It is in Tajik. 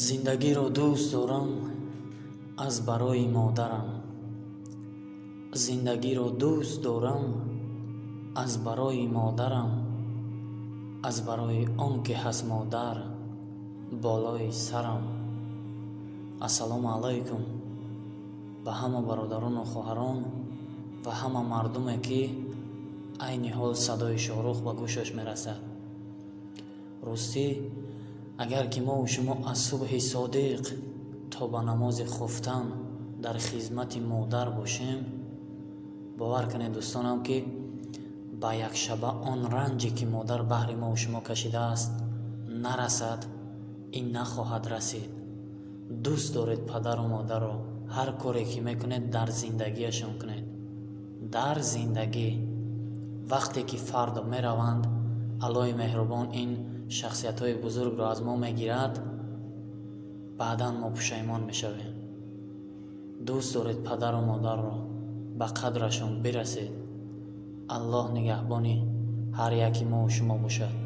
Зиндагиро дӯст дорам аз барои модарам. Зиндагиро дӯст дорам аз барои модарам, аз барои он ки ҳаст модар болои сарам. Ассалому алайкум ба ҳама бародарону хоҳарон ва ҳама мардуме, ки айни ҳол садои Шоҳрух ба гӯшаш мерасад. Ростӣ, агар ки мову шумо аз субҳи содиқ то ба намози хуфтан дар хизмати модар бошем, бовар кунед, дӯстонам, ки ба якшаба он ранҷе, ки модар баҳри мову шумо кашидааст, нарасад, ин нахоҳад расид. Дӯст доред падару модарро, ҳар коре ки мекунед, дар зиндагиашон кунед. Дар зиндагӣ вақте ки фардо мераванд, Аллоҳи меҳрубон ин шахсиятҳои бузургро аз мо мегирад, баъдан мо пушаймон мешавем. Дӯст доред падару модарро, ба қадрашон бирасед. Аллоҳ нигаҳбони ҳар яки мову шумо бошад.